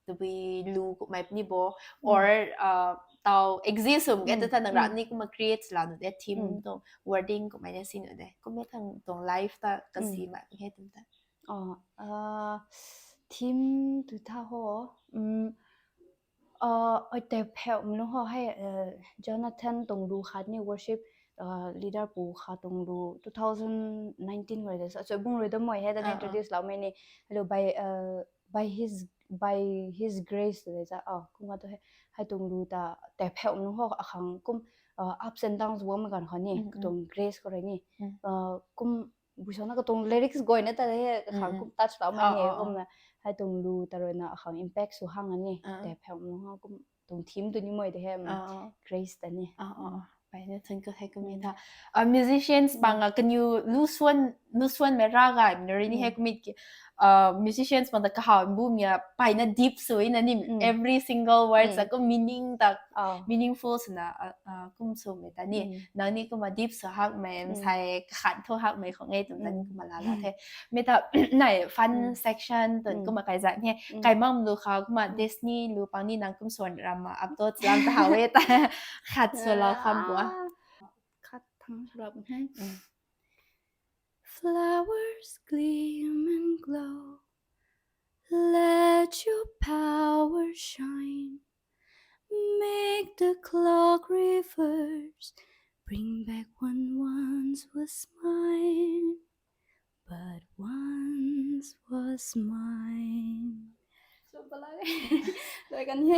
tabui lu kumhmei ni bo or uh, tau exist um ge tu tha nang ra ni kumna create la nu de theme tuang wording kumhmei na si nu de kumhmei thang tuang life ta kasi ma he tu ta. Oh, uh, theme tu tha ho. Um, uh, oi te pheu mlu ho hei uh, Jonathan tuang lu khat ni worship uh, leader pu khat tuang lu two thousand nineteen rui de sa so bung rui da moi he da Uh, uh. introduce lau mei ni hello by uh, by his by his grace de sa oh kuma tu he hai tuang lu ta te pheu mlu ho akhang kum uh, ups and downs wo ma gan kha ni Mm, mm. tuang grace ko rui ni Mm. uh, kum buisona ka tuang lyrics goi na ta he khang Mm, mm. kum touch lau mei Ah, ni ah, ah. kum na hai tuang lu ta rui na akhang impact su hang ani Ah. te pheu mlu ho kum tuang theme tu ni moi de he Ah, ah. grace ta ni. Ah, ah, ah. Pai na thun ko he kum ni Mm. tha. Uh, musicians Mm. pang a kaniw lu suan lu suan mei ra gai mei ri ni he Mm. kum ki uh, musicians pang ta kahau bu mi a pai na deep sui na ni Mm. every single words Mm. a kum meaning ta Oh. meaningful suna uh, uh, kum su mei ta ni Mm. nang ni kuma deep su hak mei Mm. sai kakhan thu hak mei khong ngai tum ta ni Mm. kuma la la Mm. the. Mei ta nai fun Mm. section tun Mm. kuma kai zat he Mm. kai mam lu kha kuma Mm. Disney lu pang ni nang kum suan ram ma upload lam ta ha we ta khat su la kham bua. Ah, khat thang su la bun he. Mm. Flowers gleam and glow. Let your power shine. Make the clock reverse. Bring back what once was mine. But once was mine. So, palai. Doi kan he.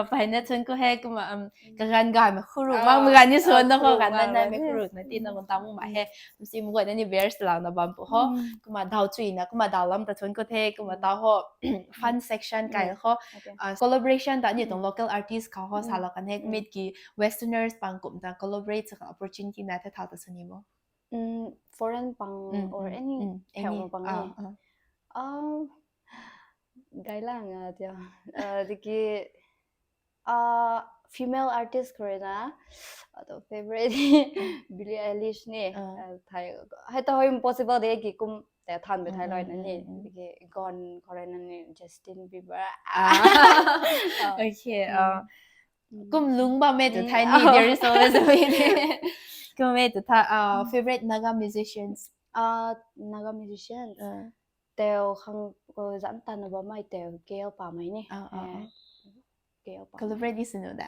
Pai na thun ko he kuma um, kagan ga me khuru Ah, ma ma gan ni so ah, na ko khuru gan ma na ma me he. Khuru na ti na Mm. ko tam ma he. Si mu goi na ni verse lau na bam pu ho. Mm. Kuma dau chui na kuma dau lam ta thun ko the kuma Mm. ta ho fun section kai Mm. ho. Okay. Uh, collaboration ta ni tong Mm. local artist kha ho Mm. sa lo kan he Mm. mit ki westerners pang kum ta collaborate sa opportunity na the thau ta suni mo. Mm, foreign pang Mm, or mm, any mm, pheu any. Ma pang Ah, ni. Ah. Ah, gailang a tia. Ah, diki ah female artist khou rui na atu favorite Billie Eilish ni. Ah. Ah, thai hai ta hoi impossible de ki kum te than be thai loi na ni. Mm, mm, mm. Ki gon khou rui na ni Justin Bieber. Ah. Ah. Okay. Mm. Ah. Mm. Kum lung bam e tu Mm. Thai ni Oh. There is always a way. Kum e tu tha ah Mm. Favorite Naga musicians. Ah, Naga musicians. Ah. Teu khang ko zan tan na bam mai teu K L Pamei ni. Ah, ah, Eh, ah. K L Pamei. Collaborate ni sunu da.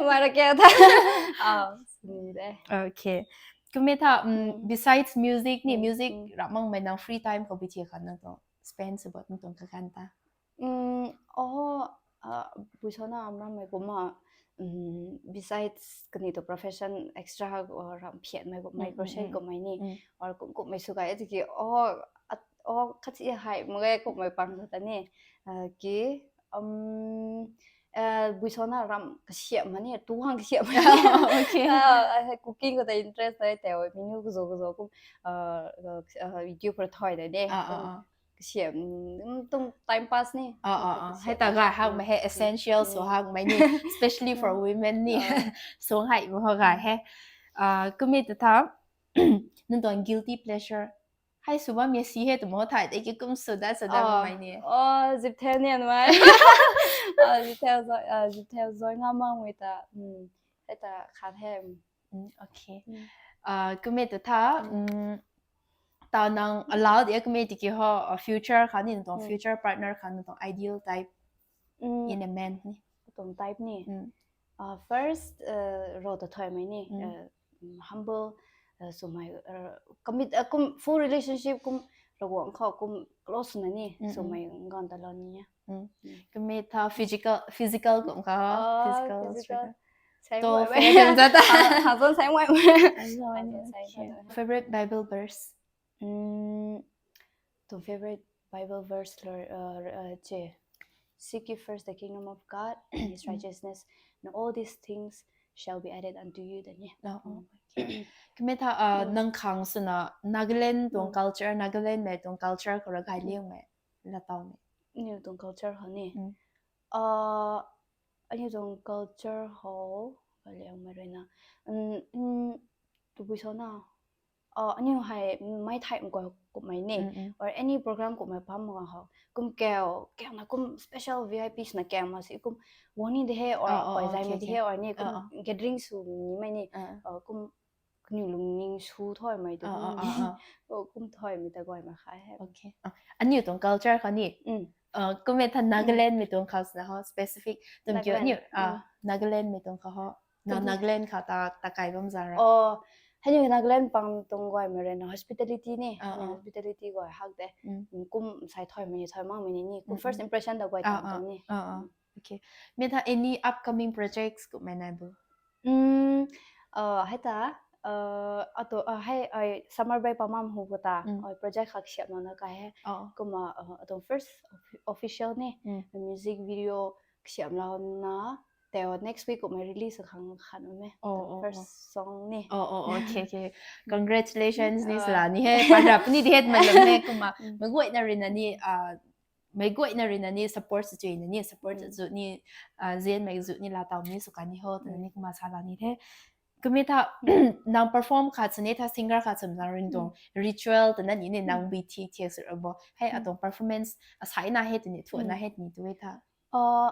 Mara K L ta. Ah, sunu de. Okay. Kum e tha mm, Mm. Besides music ni Mm, music mm. Ramang mai nang free time khou bi thi khan nang tuang spend sa bot nang tuang kakan ta. Mm, oh, ah, buisona amram mai kumna mm, besides kani tu profession extra uh, ram phiat mai kumna Mm, mm, crochet mm. Kumna ni Mm. Or kum kum mai su kai tiki oh at, oh khat si hai mo ge kum mai pang ta ni uh, ki um uh, buisona ram kasiam ma ni tu hang kasiam ma ni. Okay. Uh, cooking ko ta interest tai te menu ko zo ko zo kum uh, uh, YouTube ra thoi da de. Ah, ah, ah. Kasiam mm, tum time pass ni. Ah, ah, ah. Hai ta gai hak mai he essential so hak mai ni especially for women ni. Ah. So hai mo ho gai he. Ah, kum e tu tha. Nang tuang guilty pleasure. Hai su bam ye si he tu mo thai de ki kum su da su da Ah. Mai ni. Oh, zip the ni an mai. Ah, zip the zo, ah, zip the zo nga mang mai ta. Hmm. Hai ta khat he. Mm, okay. Mm. Uh, kum e tu tha, Mm. mm, ta nang allow dia kum e tiki ho uh, future kha ni nang tuang Mm. Future partner kha nang tuang ideal type Mm. In a man ni. Tuang type ni. Mm. Uh, first uh, ro ta thoi mai ni. Mm. Uh, mm, humble uh, so mai uh, commit uh, kum full relationship kum ro guang kho kum close na ni. Mm, so mm. Mai ngan ta lo ni ya. Mm. Mm. Kum e tha physical physical kum kha. Ah, physical. Physical. Strength. Sai To wai favorite wai. Zat ta. Ah, hazon sai wai wai. Hazon sai Okay. wai. Favorite Bible verse? Hmm, to favorite Bible verse lor, uh, uh, che. Seek ye first the kingdom of God and his Mm. righteousness, and all these things shall be added unto you, the ni. Oh, oh, okay. Kumei tha, uh, Mm. nang khang swna Nagaland tuang Mm. culture, Nagaland mei tuang culture khou rui gay Mm. liangmei, latau mei. Aniu tuang culture khou ni. Mm. Uh, aniu tuang culture khou gay liangmei rui na. Mm, mm, tabui sa na. Uh, aniu hei mei thai mkoi kummei ni. Mm, mm. Or any program kummei pam mak khou. Kum kau, kau na kum special V I Ps na kau ma si kum wani de he or Oh, oh, koi oh, zay okay, mei de okay. he or ni kum Oh, oh. gathering sw ni mei ni. Ah. Uh, kum kaniw lungning sw thoi mei tu Ah, kum ah, ni. ah, ah. Oh, kum thoi mei ta guay ma khai he. Okay. Ah, aniu tuang culture khou ni. Mm. Uh, kumei tha Nagaland mei tuang khou swna ho specific. Tum kiu Nagaland. aniu, ah, Mm. Nagaland mei tuang khou ho. Na Tum- Nagaland khou ta, ta kai bam za ra. Oh, hei ni Nagaland pang tuang guay mei rui na hospitality ni. Ah, Ni ah. hospitality guay hak de. Mm. Mm, kum sai thoi mei ni, thoi mang mei ni ni. Kum Mm, first mm. impression da guay Ah, tang ah, tuang ni. ah, ah. Mm. Okay. Mei tha any upcoming projects kummei nai bo? Mm, uh, hei ta, uh, ato, uh, hei, ai, summer break pamam hu ko ta, Mm. ai, project khak siam na na kai he. Oh. Kumna, uh, ato first offi-, official ni, Mm. music video siam lau na, teo next week kummei release khang khan me. Oh, The oh, first oh. song ni. Oh, oh, okay, okay. Congratulations ni Ah. sala ni he. Para puni di het malam he kumna. Mm. Mei guay na rui na ni, ah, mei guay na rui na ni support sa chui na ni, support Mm. zu ni, ah, zian mei zu ni latau ni sw kan ni ho, ta Mm. ni kumna sala ni the. Kumei tha, Mm. nang perform khat sini tha singer khat sini na rin tuang Mm. ritual ta na ni ni nang Mm. bi thi thi sw ra bo. Hei Mm. atong performance asai na he tu ni, thu na Mm. he tu ni tu e tha. Uh,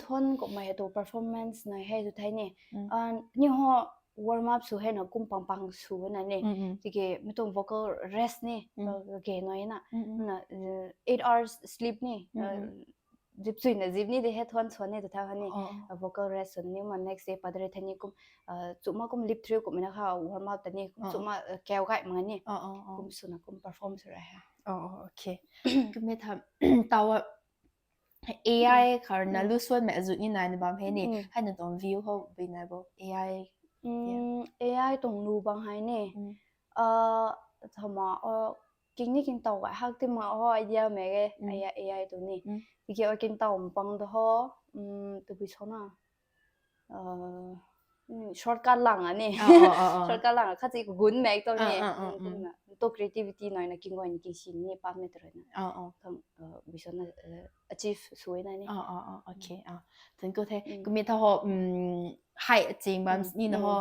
thon kummei tu performance na he tu thai ni. Mm. Uh, ni ho warm up sw he na kum pang pang sw na ni. Mm, mm. Tiki mei tuang vocal rest ni, Mm. uh, ke noi na. Mm, mm. Na, uh, eight hours sleep ni. Mm, Uh, mm. zip sui na zip ni de he thon sw ni tu thai ni. Oh, oh. Uh, vocal rest sw ni ma next day padre thai ni kum, uh, chuma kum lip through kum na kha warm up ta ni. Kum Oh, oh. chuma, uh, kau kai ma ni. Oh, oh, oh. Kum sw na kum perform sw ra he. Oh, oh, okay. Kumei tha, tawa A I khou rui na Mm. lu suan mei azu ni nai na bam he ni. Mm. Hei na tuang view ho bi nai bo. A I. Mm, A I tuang lu bang hei ni. Mm. Ah, thama, oh, king ni king tau gay hak ti ma ho idea mei ge. Mm. A I, A I tu ni. Mm. Tiki o king tau mpang da ho. Mm, tu bi so na. Uh, mm, shortcut lang a ni. Ah, ah, ah, ah. Shortcut lang a khat si gun mek to Ah, ni. ah, ah, Mm, mm. kumna. To creativity nai na king guay ni king sin ni pa me tro na. Ah, ah. Kam, uh, bi so na, uh, achieve sw e na ni. Ah, ah, ah, okay. Ah. Thank you the. Mm. Kumei tha ho, mm, hei ching bam Mm, ni na mm. ho,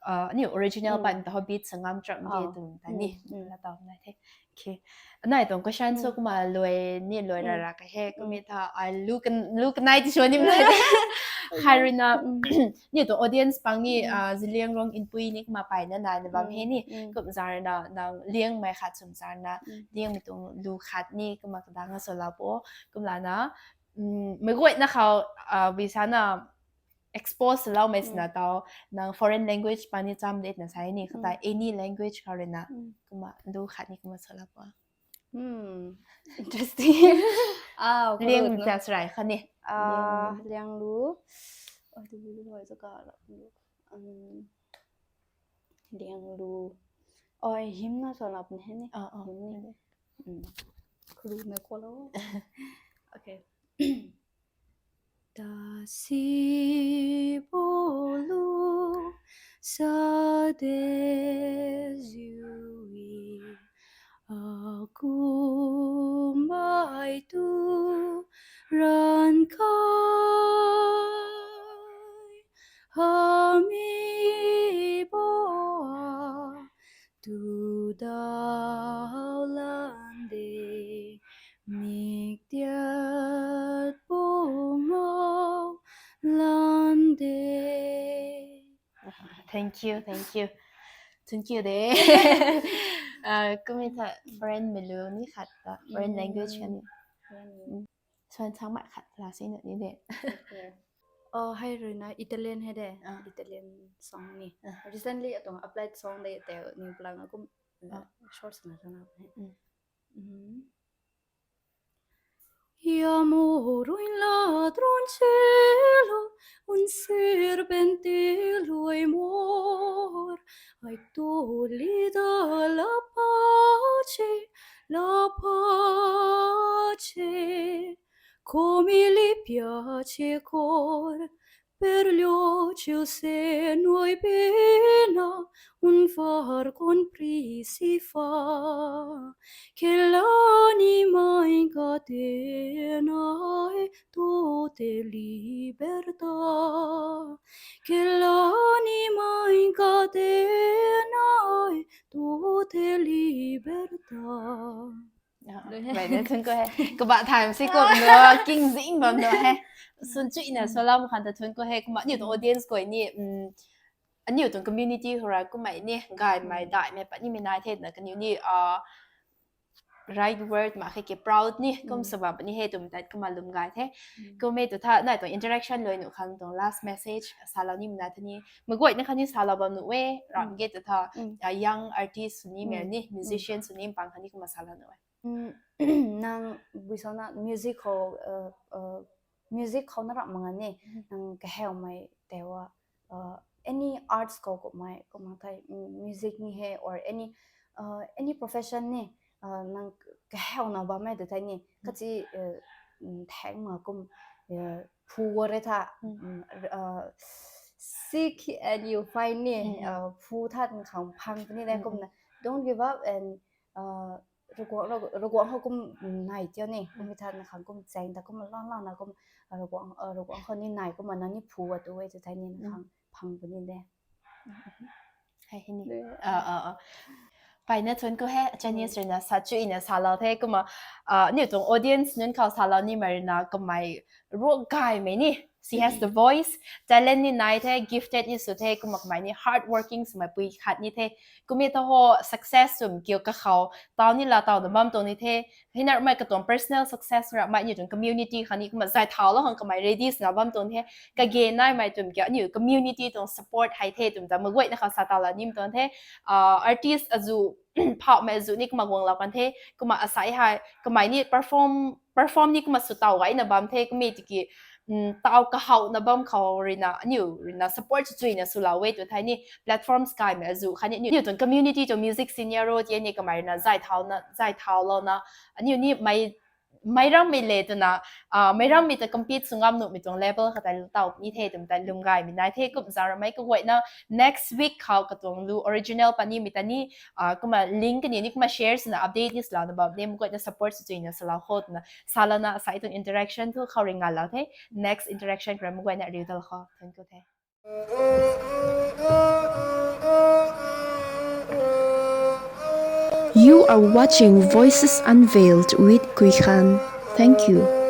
uh, ni original Mm. pan ta ho beat sa ngam cham ge Ah. tu ta Mm, ni. mm. Latau na the. Okay. Nai tuang question sw Mm. kumna lui ni lui ra Mm. ra ka he. Mm. Kumei tha ai lu kan, lu kanai ti sw ni mna. Hai rui na Mm. ni tuang audience pang ni, Mm. ah, Zeliangrong Inpui ni kumna pai na nai na bam Mm. he ni. Mm. Kum zar na nang liang mei khat sum zar na Mm. liang mei tuang lu khat ni kumna kadang a sw la bo. Kumla na, mm, mei guay na khou, ah, bi sa na expose lau mei Mm. sina tau, nang foreign language pani cham de na sai ni, kata Mm. any language khou rui na, Mm. kumna lu khat ni kumna sw la bo. Hmm. Interesting. Ah, Liang kurut na. ta srai kha ni. Ah, Liang. Liang lu. Oh, tu lu lu zo ka la. Um, Liang lu. Oh, hymn na sw lap ni he ni. Ah, ah, Hymn ni. okay. Hmm. Kurut na ko lo. Okay. Tasi bolu sa de ziu i, akumhmei tu ranv kai, hami bo a, tu dau lan de, mik tiat pungau lan de. Thank you, thank you. Thank you de. Ah, kumei tha foreign mei lu ni khat ta, foreign Mm. language kani. Foreign. Mm. Swan chang mai khat la si na ni de. Okay. Oh, hei rui na Italian he de. Ah. Italian song ni. Ah. Recently, atong upload song de te ni plan akum, Ah. short sana sana. Mm. Mm. Yamo ruin la tron chelo un sir benti Uli da la pa che, la pa che, komi li pia che kor, perlyo chiu se nui pina, un far kon pri si fa. Kelani mai ka te nai, tu te li berta. Kelani mai ka te nai, tu te li berta. Bai na thun ko he. Kaba time si ko no king zing bam no he. Sun chu ina salam khan ta thun ko he. Kuma ni to audience ko ni. Aniu tuang community hura kumai ni, gaymei, daihmei, patnimei nai the na kaniw ni, ah, right word ma khe ki proud ni, kum sa bam puni he twmei tat kumna lwm gay the. Kum e tu tha, nai tuang interaction lui nuh khang tuang last message, salou nimei nai the ni, mei guayna khan ni salou bam nuh e, ram ge tu tha, ah, young artist sw nimei ni, musician sw ni pang khan ni kumna salou nuh e. Nang bui sa na music khou, uh, uh, music khou na ram mak nga ni, nang kahawmei tei wa, uh, any arts khou kumhmei, kumna thei, music ni he, or any, uh, any profession ni, uh, nang kahawna bammei tu thei ni, kachi, uh, theng ma kum, uh, phu wo re tha, uh, seek and you find ni, uh, phu tha nang khang phang puni de kumna, don't give up and, uh, Ravguangc, Ravguangc khou kum nai tio ni, kum mi tha nang khang kum chaeng ta kum lan lan na kum, Ravguangc, Ravguangc khou ni nai kumna nang ni phu wa tu e tu thei ni nang khang phang puni de. Hei ni. Pai na thun ko he, Chinese rui na sa chu ina salou the kumna, ah, aniu tuang audience nunc khou salou nimei rui na kamei ruak gaymei ni. She has the voice, talent ni nai the, gifted ni sw the, kumna kamei ni hard working swmei pui khat ni the. Kum e tho ho success swm kiu kakhou, tau ni la tau na bam tuang ni the. Hei na ramei katuang personal success ramei ni tuang community khan ni kumna zay thaulou khang kamei ready swna bam tuang the. Kage naimei twm kiu aniu community tuang support hei the twm ta mei guayna khou sa tau la nim tuang the. Ah, artist azu, phauhmei azu ni kumna guanglou kan the. Kumna asai hei kamei ni perform, perform ni kumna sw tau gayna bam the. Kum e tiki, tau kahawna bam khou rui na, aniu rui na support chuina swlou e tu thei ni platforms kaimei azu khan ni, aniu tuang community tuang music scenario ti ni kamei rui na zay thauna, zay thaulouna, aniu ni mei, meic rammei le twna, ah, meic rammei ta compete sw ngam nuhmei tuang level kha tei tau ni the twm ta lwm gaymei nai the. Kum zang ramei kaguayna next week khou katuang lu original patnimei ta ni, ah, kumna link kaniw ni kumna share swna update ni swlouna bam ni mei guayna support sw chuina swlou kho twna salouna asai tuang interaction thu khou ri ngalou the. Next interaction khou mei guayna riu dal kho. Thank you the. You are watching Voices Unveiled with Kuikhan. Thank you.